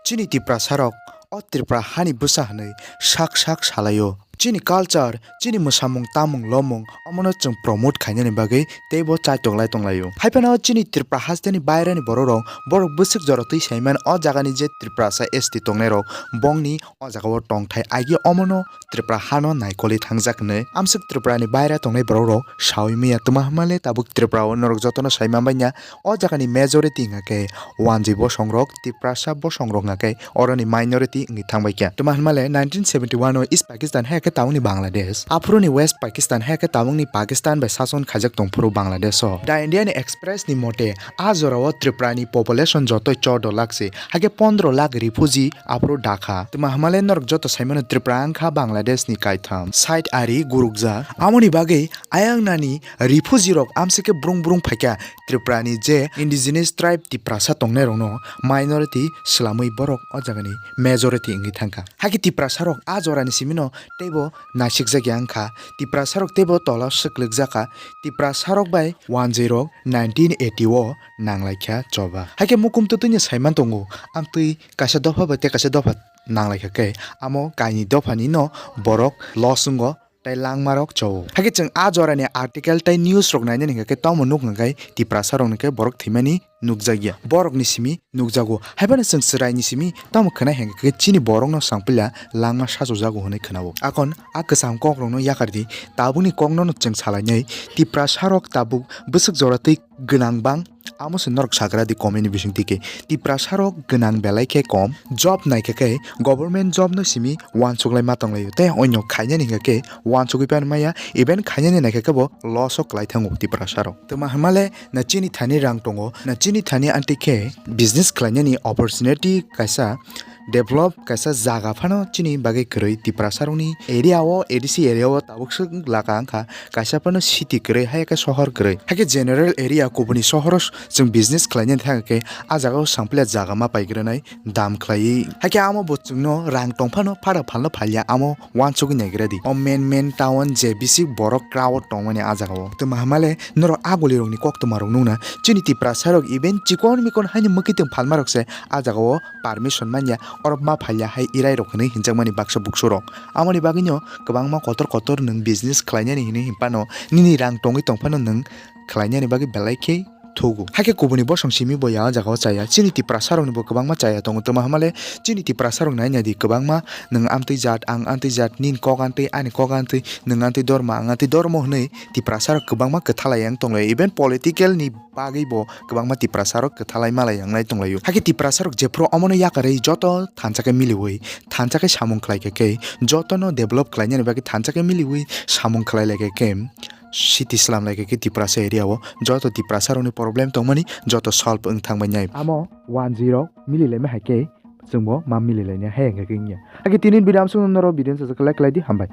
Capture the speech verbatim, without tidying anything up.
chini Tiprasa rok o Tripura hani bwsa hwnwi sak sak salaio. Chini culture, chini mwsamung tamung lomung omono chwng promote khainani bagwi teibo chaitok lai tonglaio. Haiphano chini Tripura hasteni bairani borok rok borok bwswk jora twi saiman o jagani je Tiprasa S T tongnai rok bongni o jagao tongthai agi omono Tripura hano naikolwi thangjak hwnwi amswk Tripurani baira tongnai borok rok saui manya. Twma hwnmale tabuk Tripura o norok jotono sai manbaina o jagani majority hwnkha khe Wanjwi bosong rok, Tiprasa bosong rok hwnkha khe oroni minority wngwi thangbai kha. Twma hwnmale nineteen seventy one o East Pakistan hai khe tabukni Bangladesh, aphuruni West Pakistan hai khe tabukni Pakistan bai sason khaijak tongphuru Bangladesh o. The Indian Express ni mote a jorao Tripurani population jotoi chordo lakh se, hai khe pondro lakh refugee aphuru dakha. Twma hwnmale norok joto saimano Tripura wngkha Bangladesh ni kaitham side ari gurukjak. Amoni bagwi ayang nani refugee rok amsike brung brung phaikha Tripura ni je indigenous tribe Tiprasa tongnai rokno minority swlamwi borok o jagani majority wngwi thangkha. Hakhe Tiprasa rok a jorani simino teibo naisikjak ya wngkha. Tiprasa rok teibo tola swklikjakha. Tiprasa rok bai Wanjwi rok nineteen eighty o nanglaikha choba. Hakhe mukum twtwino saiman tongo, amtwi kaisa dopha bai tei kaisa dopha nanglaikha khe amo kainwi dophani no borok loss wngo tei langma rok chowo. Hakhe chwng a jorani article tei news rok nainani hwnkha khe tamo nuk hwnkha khe Tiprasa rokni khe borok thwimani nukjakya, borokni simi nukjago. Haiphano chwng chwraini simi tamo khwnai hwnkha khe chini borokno sangpila langma sachujago hwnwi khwnao. Akon a kwcham kokrokno yakardi, tabukni koknono chwng salainai Tiprasa rok tabuk bwswk jora twi gwnang bang. Amo se norok sagra di comment ni bising twi khe Tiprasa rok gwnang belai khe kom, job naikha khe government job no simi uansuk lai ma tong laio tei onyo khainani hwnkha khe uansugwi pan maya, even khainani naikha khe bo loss o kwlai thango Tiprasa rok. Twma hwnmale na chini thani rang tongo, na chini thani anti khe business khlainani opportunity kaisa develop kaisa jaga phano chini bagwi kwrwi. Tiprasa rokni area o, A D C area o tabuk swk laka wngkha, kaisa phano city kwrwi, hai khe sohor kwrwi. Hai khe general area kubuni sohoro chwng business khlainani thang khe a jaga o sangpila jaga ma paigra nai dam khlaiwi. Hai khe amo bo chwngno rang tong phano phara phalno phalya amo uansugwi naigra di. O main main town je bisi borok crowd tongmani a jaga o. Twma hwnmale norok a guli rokni koktwma rok nukna chini Tiprasa rok even chikon mikon haini mwkhitwng phalma rok se a jaga o permission manya, oro ma phalya hai irai rok hinwi hinjakmani baksa buksu rok. Amoni bagwino kwbangma kotor kotor nwng business khlainani hinwi hinphano nini rang tongwi tongphano nwng khlainani bagwi belai khe thugo. Hakhe kubuni bosong simi bo ya o jaga o chaya. Chini Tiprasa rokni bo kwbangma chaya tongo. Twma hwnmale chini Tiprasa rok nai nai di kwbangma nwng amtwi jat, ang amtwi jat, nini kok amtwi, ani kok amtwi, nwng amtwi dorma, ang amtwi dormo hwnwi Tiprasa rok kwbangma kwthalai yang tonglaio. Even political ni bagwi bo kwbangma Tiprasa rok kwthalai malai yang nai tonglaio. Hakhe Tiprasa rok jephuru omono yakarwi joto thansa khe miliwi, thansa khe samung khlai khe khe jotono develop khlainani bagwi thansa khe miliwi samung khlai lai khe khe city slam lai khe khe Tiprasa area o joto Tiprasa rokni problem tongmani joto solve wng thang bai nai. Amo one zero mili lai ma hai khe chwngbo ma mili lai nai hai hwnkhe khe wngya. Hakhe tini video amsong norok video sajak like khlai di, hambai.